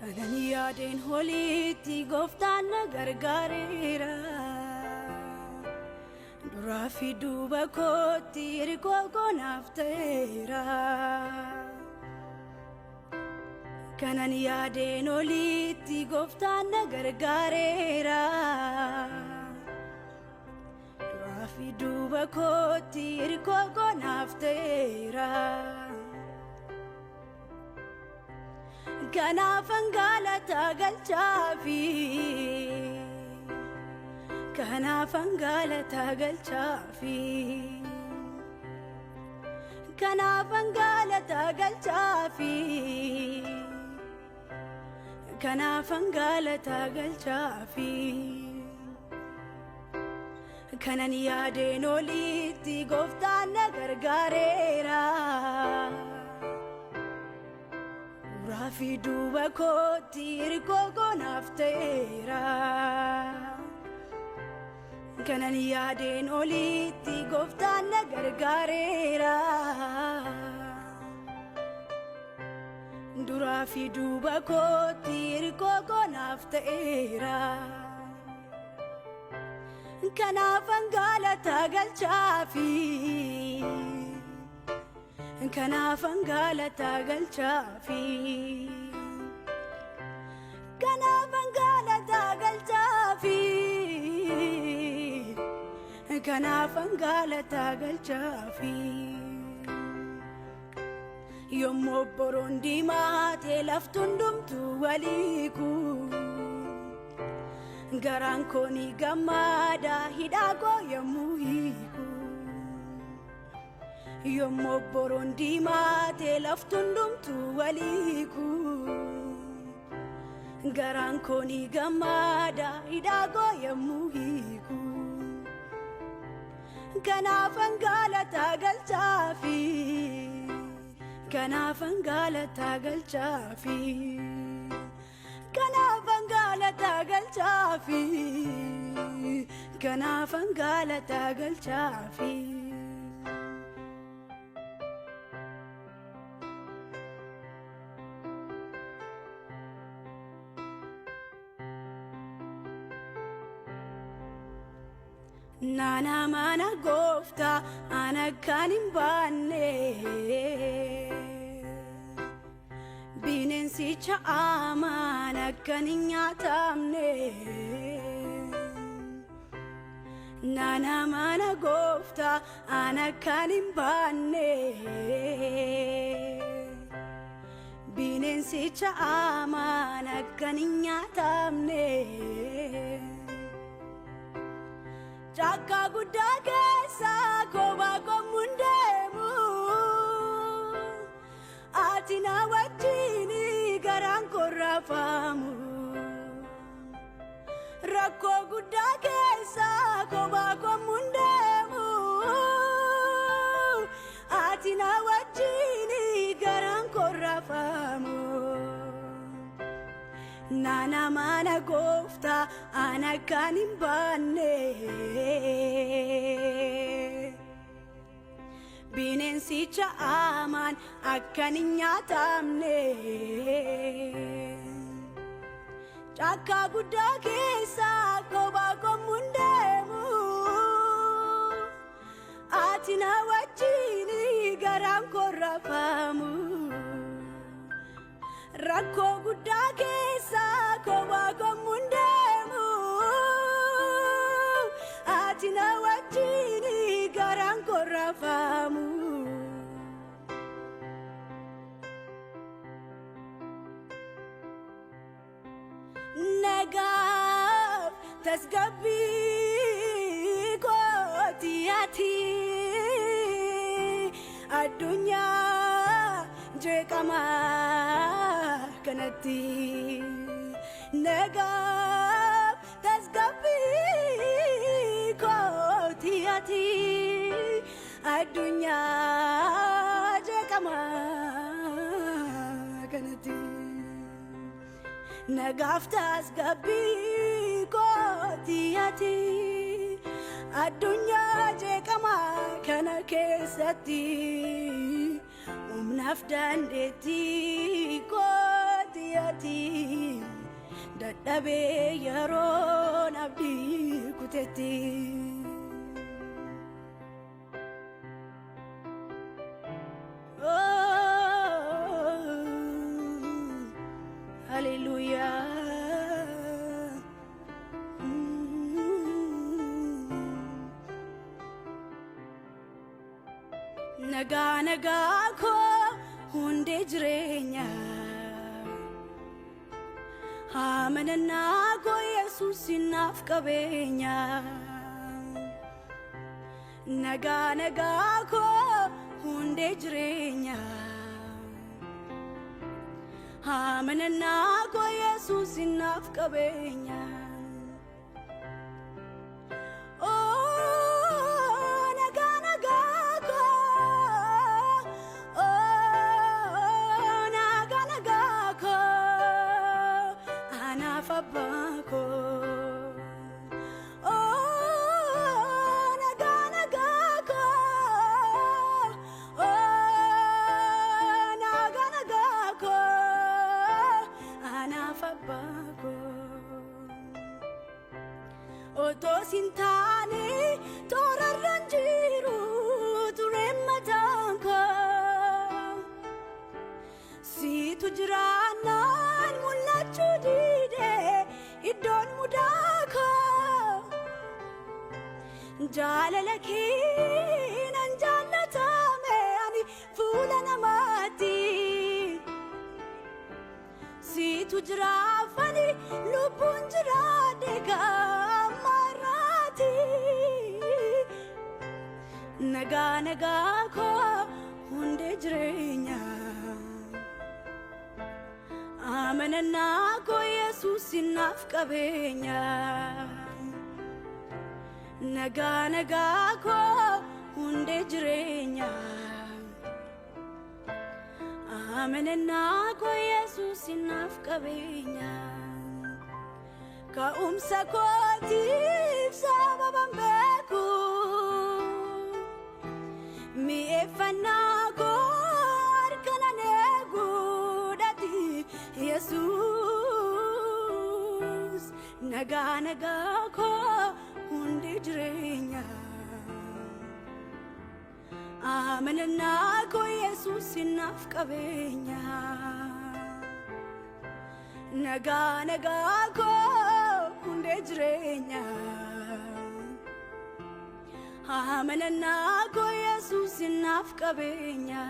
Kanan yaadeen olitti gooftaan na gargaareera. Duraa fi duuba kootti hirkoo koo naaf ta'eera. Kanan yaadeen olitti gooftaan na gargaareera. Duraa fi duuba kootti hirkoo koo naaf ta'eera. Kanaafan galata galchaafi. Kanaafan galata galchaafi. Kanaafan galata galchaafi. Kanaafan galata galchaafi. Kanan yaadeen olitti gooftaan na gargaareera. Duraa fi duuba kootti hirkoo koo naaf ta'eera. Kanan yaadeen olitti gooftaan na gargaareera. Duraa fi duuba kootti hirkoo koo naaf ta'eera. Kanaafan galata galchaafi. Kanaafan galata galchaafi. Kanaafan galata galchaafi. Kanaafan galata galchaafi. Yommuu obboroon diimaatee lafti hundumtuu waliiku. Garaan koo ni gammada hidhaa koo yommuu hiiku. Yommuu obboroon diimaatee lafti hundumtuu waliiku. Garaan koo ni gammada hidhaa koo yommuu hiiku. Kanaafan galata galchaafi. Kanaafan galata galchaafi. Kanaafan galata galchaafi. Kanaafan galata galchaafi. Nana mana gooftaa ana kan hin baanne. Bineensicha amaan akkan hin nyaatamne. Nana mana gooftaa ana kan hin baanne. Bineensicha amaan akkan hin nyaatamne. Caakkaa guddaa keessa kophaa koommuun deemu. Ati na wajjin garaan koo raafamu. Rakkoo guddaa keessa kophaa koommuun deemu. Ati na wajjin garaan koo raafamu. Nana mana gooftaa ana kan hin baanne. Bineensicha amaan akkan hin nyaatamne. Caakkaa guddaa keessa kophaa koommuun deemu. Ati na wajjin garaan koo raafamu. Rakkoo guddaa keessa kophaa koommuun deemu. Ati na wajjin garaan koo raafamu. Nagaaf tasgabbii kooti ati addunyaa jeeqamaa kanatti. Nagaaf tasgabbii kooti ati addunyaa jeeqamaa kanatti. Nagaaf tasgabbii kooti ati addunyaa jeeqamaa kana keessatti humnaaf dandeettii kooti ati. Dadhabee yeroon abdii kutetti. Oh, hallelujah. Nagaa nagaa koo hundee jireenyaa. Amanannaa koo Yesuus naaf qabeenya. Nagaa nagaa koo hundee jireenyaa. Amanannaa koo Yesuus naaf qabeenya. Oh, nagaa nagaa koo. Oh, nagaa nagaa koo. Anaaf abbaa koo. Oh, nagaa nagaa koo. Oh, nagaa nagaa koo. Anaaf abbaa koo. Otoo sin taane toorarraan jiru tureen mataan koo. Siitu jiraannaan mul'achuu dide iddoon mudaa koo. Jaalala kee nan jaallatame ani fuula namaatti. Siitu jiraafani lubbuun jiraadhe gamarraati. Nagaa nagaa koo hundee jireenyaa. Amanannaa koo Yesuus naaf qabeenya. Nagaa nagaa koo hundee jireenyaa. Amanannaa koo Yesuus naaf qabeenya. Ka'umsa kootiif sababan beeku. Mi'eeffannaa koo harka nan eeguudhaati Yesuus. Nagaa nagaa koo hundee jireenyaa. Amanannaa koo Yesuus naaf qabeenya. Nagaa nagaa koo hundee jireenyaa. Amanannaa koo Yesuus naaf qabeenya.